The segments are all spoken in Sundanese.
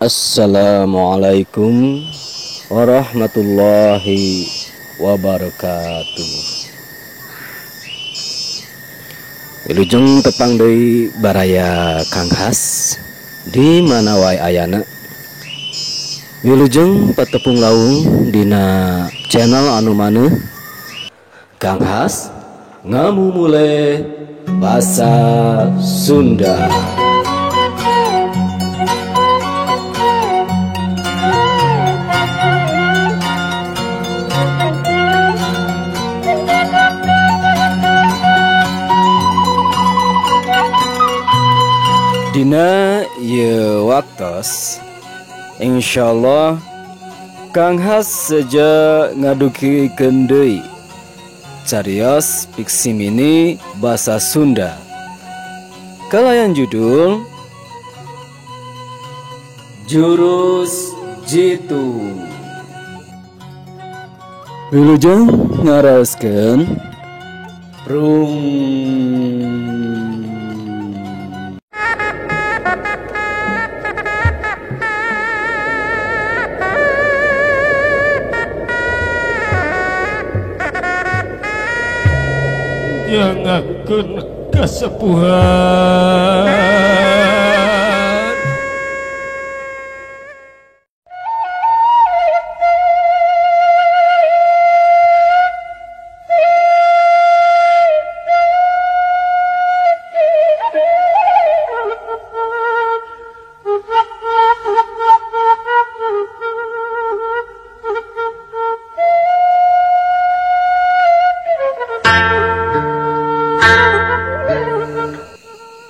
Assalamualaikum warahmatullahi wabarakatuh. Wilujeng tepang deui baraya Kang Has di mana wae ayana. Wilujeng patepung laung dina channel anu maneuh Kang Has ngamumule basa Sunda. Dina ieu waktos insyaallah Kang Has seja ngadugikeun deui carios fiksi mini basa Sunda kalayan judul Jurus Jitu. Wilujeng ngaraoskeun Rung. Nyangakeun kasepuhan.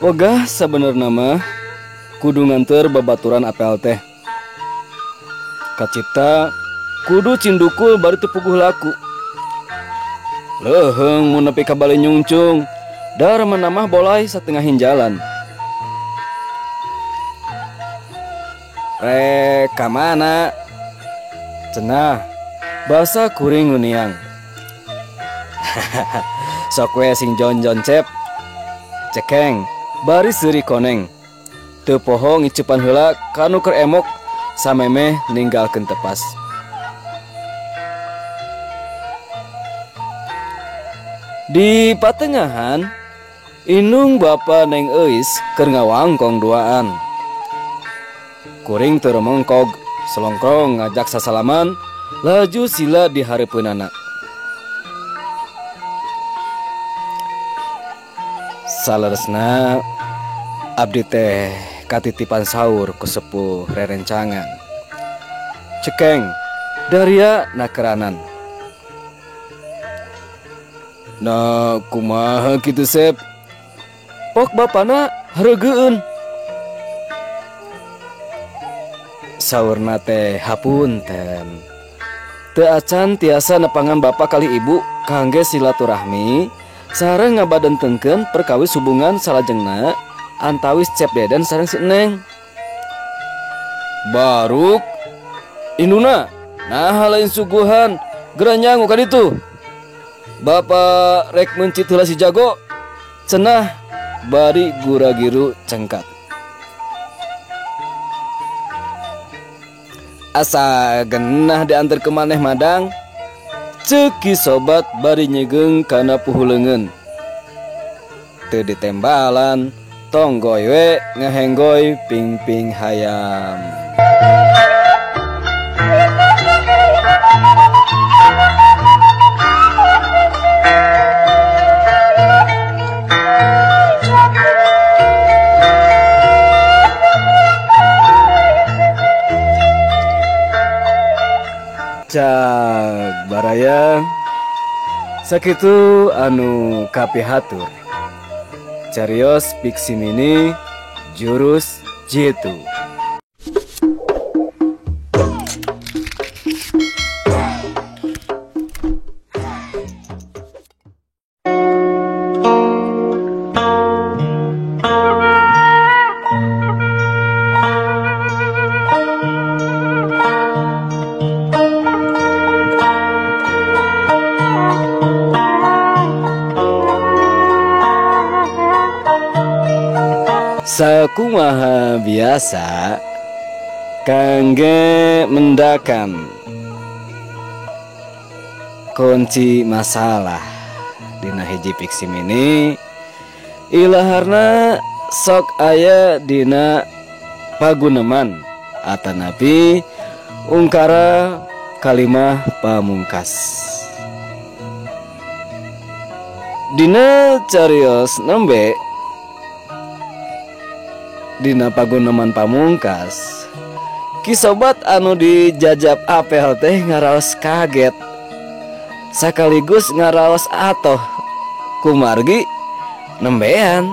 Pogah sabenerna mah kudu nganteur babaturan apel teh. Kacipta kudu cindukul bari teu puguh laku. Leuheung mun nepi ka bali nyungcung, dar manamah bolai satengahin jalan. Rek ka mana? Cenah basa kuring nguniang. Sok we sing jon-jon cep. Cekeng bari seuri koneng. Teu poho ngicupan heula kanu keur emok samemeh ninggalkeun tepas. Di patengahan inung bapa Neng Euis keur ngawangkong duaan. Kuring teu remengkog selongkrong ngajak sasalaman laju sila di hareupeunana. Saleresna abdi teh katitipan sahur ku sepuh rerencangan. Cekeng daria nakeranan. Nah kumaha kitu Sep? Pok bapana hareugeun. Saurna teh hapunten. Teu acan tiasa nepangan bapa kali ibu kangge silaturahmi sareng ngabadentengkeun perkawis hubungan salajengna antawis Cep Deden sareng si Neng. Baruk induna nah lain suguhan geura nyangu ka ditu. Bapa rek mencit heula si jago cenah bari gura-giru cengkat. Asa genah diantar ke maneh madang. Ceki sobat bari nyegeung kana puhuleungeun. Teu ditembalan tonggoy we ngahenggoy pingping hayam. Cak baraya sakitu anu kapihatur. Carios fiksi mini Jurus Jitu. Sakumaha biasa Kangge mendakan kunci masalah dina hiji fiksi mini ilaharna sok aya dina paguneman atanapi ungkara kalimah pamungkas. Dina carios nembe dina paguneman pamungkas Ki Sobat anu dijajab apel teh ngaraos kaget sekaligus ngaraos atoh kumargi nembean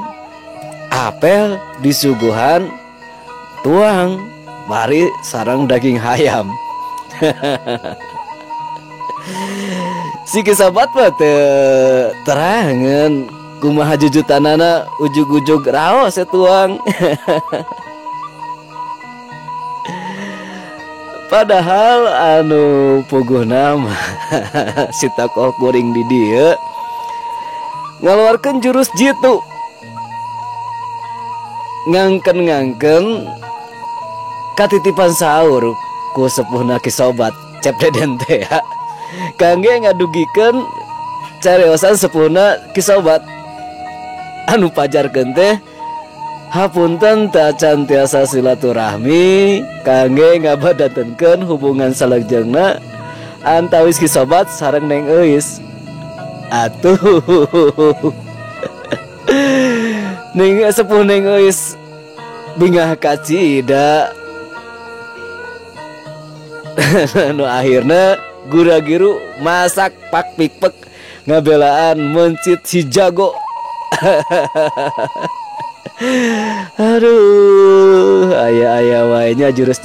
apel disuguhan tuang bari sarang daging hayam. Si Ki Sobat mah teu terangan kumaha jujutanana ujug-ujug raos tuang. Padahal anu puguhna mah si tokoh kuring di dieu ngaluarkeun jurus jitu, ngangken-ngangken katitipan sahur ku sepuhna Ki Sobat Cep Deden teh ya, kangge ngadugikeun cariosan sepuhna Ki Sobat anu pajarkeun teh hapunten tacan tiasa silaturahmi kangge ngabadantenkeun hubungan salajengna antawis Ki Sobat sareng Neng Euis. Atuh Neng sepuh Neng Euis bingah kacida. Nu akhirna gura-giru masak pak pikpek ngabelaan mencit si jago. Aduh, aya-aya wae nya jurus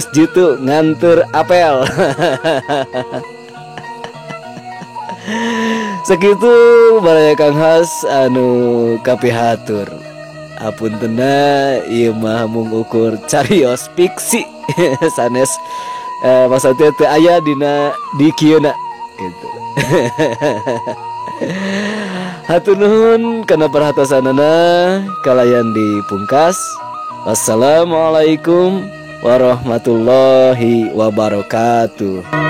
jitu ngantur apel. Segitu baraya Kang Has anu kapihatur. Apuntena ieu mah mung ukur carios fiksi sanes maksudnya teu aya dina di kieuna gitu. Hatur nuhun kana perhatosanana kalayan dipungkas. Wassalamualaikum warahmatullahi wabarakatuh.